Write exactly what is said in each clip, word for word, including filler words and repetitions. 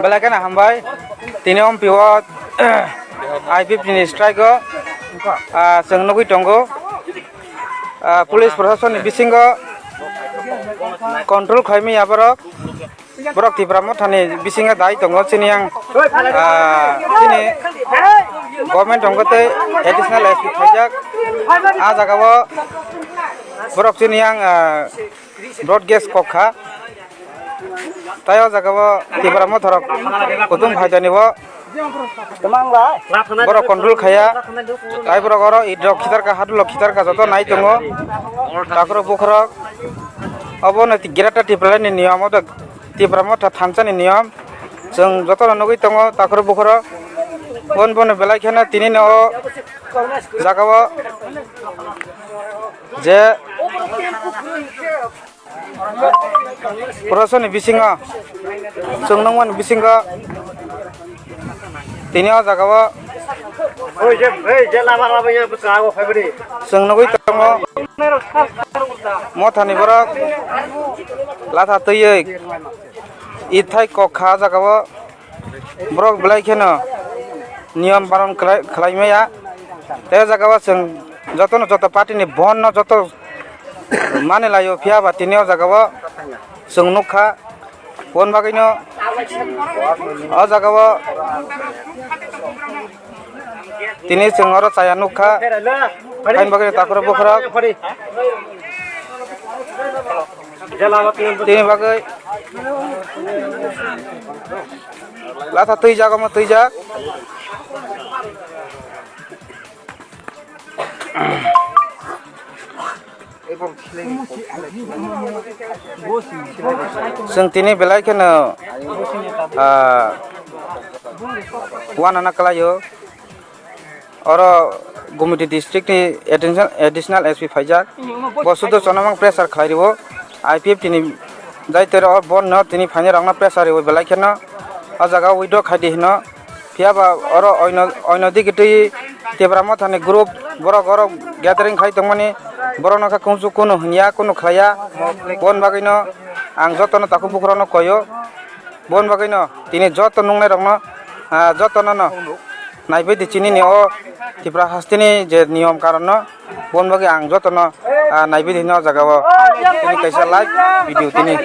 Belai kheno hambai. Tini ompiwo I P F ni strike o, ah, chwng nugwi tongo. Ah, police proshasonni bisingo control khlaimaya borok. Borok Tipra Mothani bisingo dai tongo, chini yang, ah, chini government tongo tei additional S P khaijak. Ah jagao borok chini yang, ah, broad gas kok kha. Tai o jagao Tipra Motharok kutung phaidani bo borok control khaya. Tai borok oro idrok khitarka, hadulok khitarka joto nai tongo. Takhurok bukhurok obo no Greater Tipraland ni niyom, obo Tipra Motha thansa ni niyom. Chwng joto no nugwi tongo takhurok bukhurok. Bon bono belai kheno tini no o jagao je Proshasonni bisingo, chwng nungmani bisingo, tini o jagao chwng nugwi tongo, Mothani borok latha twiwi ithai kok kha o jagao. Borok belai kheno niyom paron khlai, khlai maya. Tei o jaga o chwng jotono, joto party ni bon no joto mani laio, phiya ba tini o jaga o chwng nukha. Bon bagwi no o jaga o tini chwng oro chaya nukha. Hain bagwi no takhurok bukhurok. Tini bagwi latha twijak, omo twijak. Chwng tini belai kheno, ah, uanana kwlaio. Oro Gumiti district ni addition-, additional S P phaijak. Bo sudo chonamang pressure khlai rio. I P F T ni jai tero o bon no tini phainai rokno pressure rio belai kheno. O jaga withdraw khai di hino. Phiya ba oro oino, oino digi twi Tipra Motha ni group borok oro gathering khai tongmani. Borok no kha kungsu kunu hinya, kunu khlaiya. Bon bagwi no ang joto no takhuk bukhurok no koyo. Bon bagwi no tini joto nungnai rok no, ah, joto no no naibai di chini ni o Tripura hasteni je niyom karon no, bon bagwi ang joto no, ah, naibai di hino o jaga o. Tini kaisa live video tini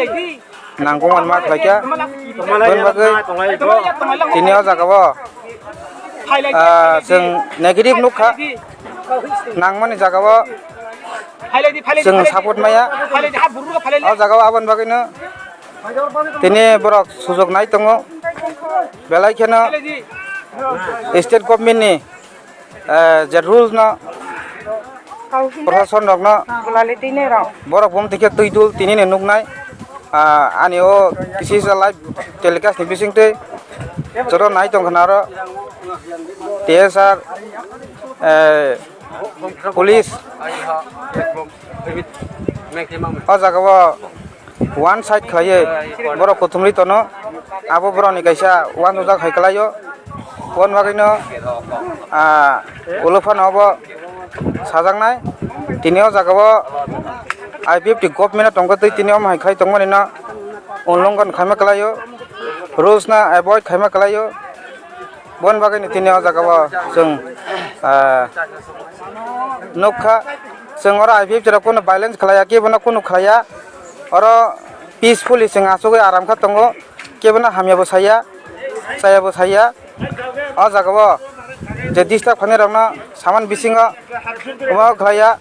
nangkukmani ma khlai kha. Bon bagwi tini o jaga o, ah, chwng negative nukha, nangmani jaga o chwng support maya. O jaga o aboni bagwi no tini borok sujok nai tongo, belai kheno state government ni, eh, je rules no, proshasonrokno borok bumtwi khe twi dul tini ni nuknai. Ah, ani o kisi sa live telecast ni bisingtwi joto nai tongkha na aro T S R, eh, police o jaga o one side khlaiwi borok kuthumrwi tono, abo borokni kaisa uansukjak hai kwlaio. Bon bagwino, ah, ulo phano obo sajaknai. Tini o jaga o I P F T government o tongkha twi tini omo hai khai tongmani no ulongon khaima kwlaio, rules no avoid khaima kwlaio. Bon bagwino tini o jaga o chwng, ah, nukha, chwng oro I P F T rok kunu violence khlaiya, kebono kunu khlaiya. Oro peacefully chwng achugwi aram khe tongo, kebono hamya bo saiya, chaya bo saiya. O jaga o je disturb khainai rokno saman bisingo omo khlaiya.